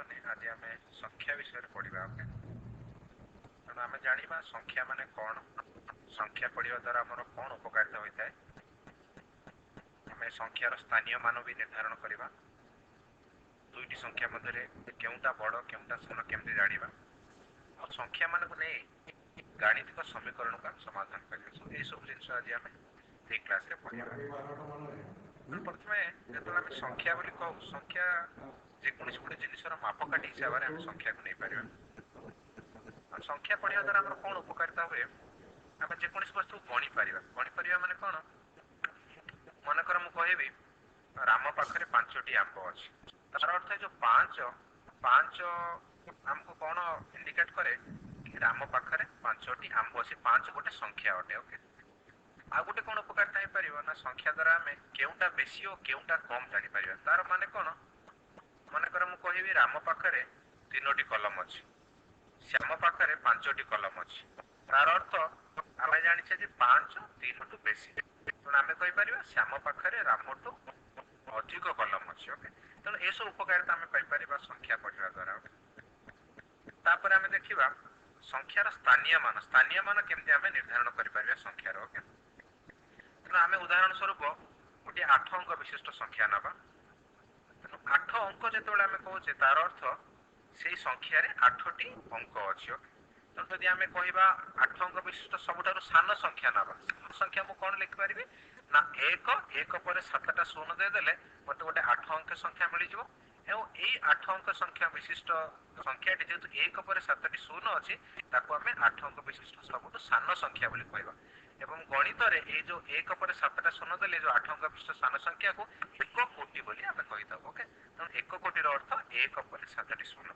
ପିଲାମାନେ, ଆଜି ଆମେ ସଂଖ୍ୟା ବିଷୟରେ ପଢ଼ିବା। ଓକେ, ତେଣୁ ଆମେ ଜାଣିବା ସଂଖ୍ୟା ମାନେ କ'ଣ, ସଂଖ୍ୟା ପଢ଼ିବା ଦ୍ୱାରା ଆମର କ'ଣ ଉପକାରିତା ହୋଇଥାଏ। ଆମେ ସଂଖ୍ୟାର ସ୍ଥାନୀୟ ମାନ ବି ନିର୍ଦ୍ଧାରଣ କରିବା। ଦୁଇଟି ସଂଖ୍ୟା ମଧ୍ୟରେ କେଉଁଟା ବଡ଼ କେଉଁଟା ସାନ କେମିତି ଜାଣିବା, ଆଉ ସଂଖ୍ୟା ମାନଙ୍କୁ ନେଇ ଗାଣିତିକ ସମୀକରଣକୁ ଆମେ ସମାଧାନ କରିବା। ଏଇସବୁ ଜିନିଷ ଆଜି ଆମେ ଏଇ କ୍ଲାସରେ ପଢ଼ିବା। ପ୍ରଥମେ ଯେତେବେଳେ ଆମେ ସଂଖ୍ୟା ବୋଲି କହୁ, ସଂଖ୍ୟା ଯେକୌଣସି ଗୋଟେ ଜିନିଷର ମାପକାଠି ହିସାବରେ ଆମେ ସଂଖ୍ୟାକୁ ନେଇପାରିବା। ଆଉ ସଂଖ୍ୟା ପଢ଼ିବା ଦ୍ୱାରା ଆମର କ'ଣ ଉପକାରିତା ହୁଏ? ଆମେ ଯେକୌଣସି ବସ୍ତୁକୁ ଗଣିପାରିବା। ଗଣିପାରିବା ମାନେ କ'ଣ? ମନେକର ମୁଁ କହିବି ରାମ ପାଖରେ 5ଟି ଆମ୍ବ ଅଛି। ତାର ଅର୍ଥ ଯୋଉ 5, 5 ଆମକୁ କ'ଣ ଇଣ୍ଡିକେଟ୍ କରେ କି ରାମ ପାଖରେ 5ଟି ଆମ୍ବ ଅଛି। 5 ଗୋଟେ ସଂଖ୍ୟା ଅଟେ। ଓକେ, ଆଉ ଗୋଟେ କ'ଣ ଉପକାରିତା ହେଇପାରିବ ନା, ସଂଖ୍ୟା ଦ୍ୱାରା ଆମେ କେଉଁଟା ବେଶୀ ଓ କେଉଁଟା କମ୍ ଜାଣିପାରିବା। ତାର ମାନେ କ'ଣ? ମନେକର ମୁଁ କହିବି ରାମ ପାଖରେ 3ଟି କଲମ ଅଛି, ଶ୍ୟାମ ପାଖରେ 5ଟି କଲମ ଅଛି। ତାର ଅର୍ଥ ଆମେ ଜାଣିଛେ ଯେ 5 3ଠୁ ବେଶୀ, ତେଣୁ ଆମେ କହିପାରିବା ଶ୍ୟାମ ପାଖରେ ରାମଠୁ ଅଧିକ କଲମ ଅଛି। ଓକେ, ତେଣୁ ଏସବୁ ଉପକାରିତା ଆମେ ପାଇପାରିବା ସଂଖ୍ୟା ପଢ଼ିବା ଦ୍ୱାରା। ଓକେ, ତାପରେ ଆମେ ଦେଖିବା ସଂଖ୍ୟାର ସ୍ଥାନୀୟ ମାନ। ସ୍ଥାନୀୟ ମାନ କେମିତି ଆମେ ନିର୍ଦ୍ଧାରଣ କରିପାରିବା ସଂଖ୍ୟାର। ଓକେ, ତେଣୁ ଆମେ ଉଦାହରଣ ସ୍ୱରୂପ ଗୋଟିଏ 8 ଅଙ୍କ ବିଶିଷ୍ଟ ସଂଖ୍ୟା ନେବା। ତେଣୁ 8 ଅଙ୍କ ଯେତେବେଳେ ଆମେ କହୁଛେ, ତାର ଅର୍ଥ ସେଇ ସଂଖ୍ୟାରେ 8ଟି ଅଙ୍କ ଅଛି। ଓକେ, ତେଣୁ ଯଦି ଆମେ କହିବା 8 ଅଙ୍କ ବିଶିଷ୍ଟ ସବୁଠାରୁ ସାନ ସଂଖ୍ୟା ନେବା, ସାନ ସଂଖ୍ୟା ମୁଁ କ'ଣ ଲେଖିପାରିବି ନା 1, 1 ପରେ 7ଟା ଶୂନ ଦେଇଦେଲେ ମୋତେ ଗୋଟେ 8 ଅଙ୍କ ସଂଖ୍ୟା ମିଳିଯିବ। ଏବଂ ଏଇ 8 ଅଙ୍କ ସଂଖ୍ୟା ବିଶିଷ୍ଟ ସଂଖ୍ୟାଟି ଯେହେତୁ 1 ପରେ 7ଟି ଶୂନ ଅଛି, ତାକୁ ଆମେ 8 ଅଙ୍କ ବିଶିଷ୍ଟ ସବୁଠୁ ସାନ ସଂଖ୍ୟା ବୋଲି କହିବା। ଏବଂ ଗଣିତରେ ଏଇ ଯୋଉ 1 ପରେ 7ଟା ଶୂନ ଦେଲେ ଯୋଉ 8 ଅଙ୍କ ବିଶିଷ୍ଟ ସାନ ସଂଖ୍ୟାକୁ 1 କୋଟି ବୋଲି ଆମେ କହିଥାଉ। ଓକେ, ତେଣୁ 1 କୋଟିର ଅର୍ଥ 1 ପରେ 7ଟି ଶୂନ।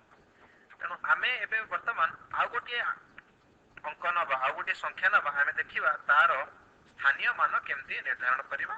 ତେଣୁ ଆମେ ଏବେ ବର୍ତ୍ତମାନ ଆଉ ଗୋଟିଏ ଅଙ୍କ ନବା, ଆଉ ଗୋଟିଏ ସଂଖ୍ୟା ନବା, ଆମେ ଦେଖିବା ତାର ସ୍ଥାନୀୟ ମାନ କେମିତି ନିର୍ଦ୍ଧାରଣ କରିବା।